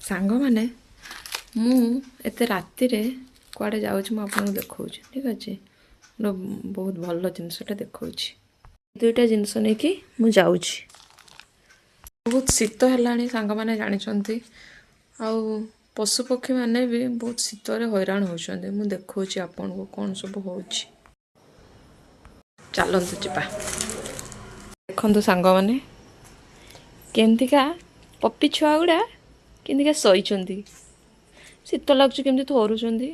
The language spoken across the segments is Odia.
ସାଙ୍ଗମାନେ, ମୁଁ ଏତେ ରାତିରେ କୁଆଡ଼େ ଯାଉଛି ମୁଁ ଆପଣଙ୍କୁ ଦେଖାଉଛି, ଠିକ୍ ଅଛି? ବହୁତ ଭଲ ଜିନିଷଟା ଦେଖାଉଛି। ଦୁଇଟା ଜିନିଷ ନେଇକି ମୁଁ ଯାଉଛି। ବହୁତ ଶୀତ ହେଲାଣି ସାଙ୍ଗମାନେ, ଜାଣିଛନ୍ତି, ଆଉ ପଶୁପକ୍ଷୀମାନେ ବି ବହୁତ ଶୀତରେ ହଇରାଣ ହେଉଛନ୍ତି। ମୁଁ ଦେଖାଉଛି ଆପଣଙ୍କୁ କ'ଣ ସବୁ ହେଉଛି। ଚାଲନ୍ତୁ ଯିବା। ଦେଖନ୍ତୁ ସାଙ୍ଗମାନେ, କେମିତିକା ପପି ଛୁଆ ଗୁଡ଼ା କେମିତିକା ଶୋଇଛନ୍ତି, ଶୀତ ଲାଗୁଛି କେମିତି ଥରୁଛନ୍ତି।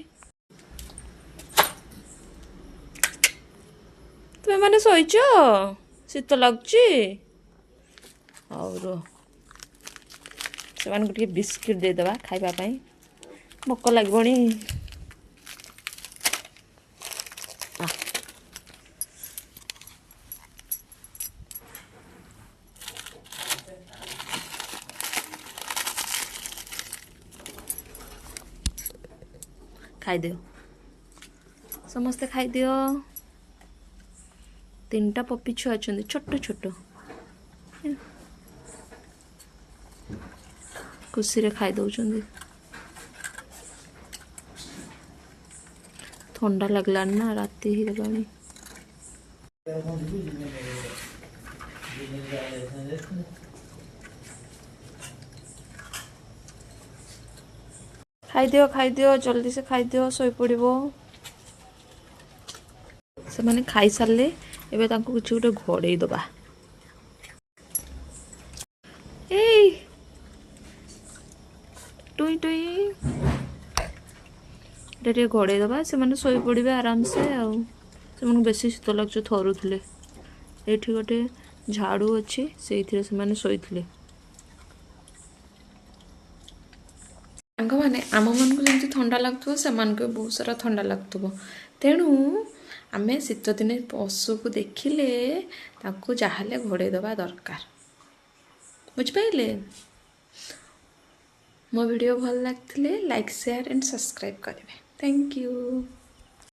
ତୁମେମାନେ ଶୋଇଛ, ଶୀତ ଲାଗୁଛି? ହଉ ରୁହ, ସେମାନଙ୍କୁ ଟିକେ ବିସ୍କିଟ୍ ଦେଇଦେବା ଖାଇବା ପାଇଁ, ଭୋକ ଲାଗିବଣି। ଖାଇଦିଅ ସମସ୍ତେ, ଖାଇଦିଅ। ତିନିଟା ପପି ଛୁଆ ଅଛନ୍ତି, ଛୋଟ ଛୋଟ, ଖୁସିରେ ଖାଇ ଦେଉଛନ୍ତି। ଥଣ୍ଡା ଲାଗିଲାଣି ନା, ରାତି ହେଇଗଲାଣି। ଖାଇଦିଅ ଖାଇଦିଅ, ଜଲ୍ଦି ସେ ଖାଇଦିଅ, ଶୋଇପଡ଼ିବ। ସେମାନେ ଖାଇସାରିଲେ ଏବେ ତାଙ୍କୁ କିଛି ଗୋଟେ ଘୋଡ଼େଇ ଦେବା। ଏଇ ଟୁଇଁ ଟୁଇଁ, ଏଇଟା ଟିକେ ଘୋଡ଼େଇ ଦେବା, ସେମାନେ ଶୋଇପଡ଼ିବେ ଆରାମସେ। ଆଉ ସେମାନଙ୍କୁ ବେଶୀ ଶୀତ ଲାଗୁଛି, ଥରୁଥିଲେ। ଏଇଠି ଗୋଟେ ଝାଡ଼ୁ ଅଛି, ସେଇଥିରେ ସେମାନେ ଶୋଇଥିଲେ। ସାଙ୍ଗମାନେ, ଆମମାନଙ୍କୁ ଯେମିତି ଥଣ୍ଡା ଲାଗୁଥିବ, ସେମାନଙ୍କୁ ବି ବହୁତ ସାରା ଥଣ୍ଡା ଲାଗୁଥିବ। ତେଣୁ ଆମେ ଶୀତଦିନେ ପଶୁକୁ ଦେଖିଲେ ତାଙ୍କୁ ଯାହାହେଲେ ଘୋଡ଼େଇ ଦେବା ଦରକାର, ବୁଝିପାରିଲେ? ମୋ ଭିଡ଼ିଓ ଭଲ ଲାଗିଥିଲେ ଲାଇକ୍, ସେୟାର ଆଣ୍ଡ ସବସ୍କ୍ରାଇବ୍ କରିବେ। Thank you.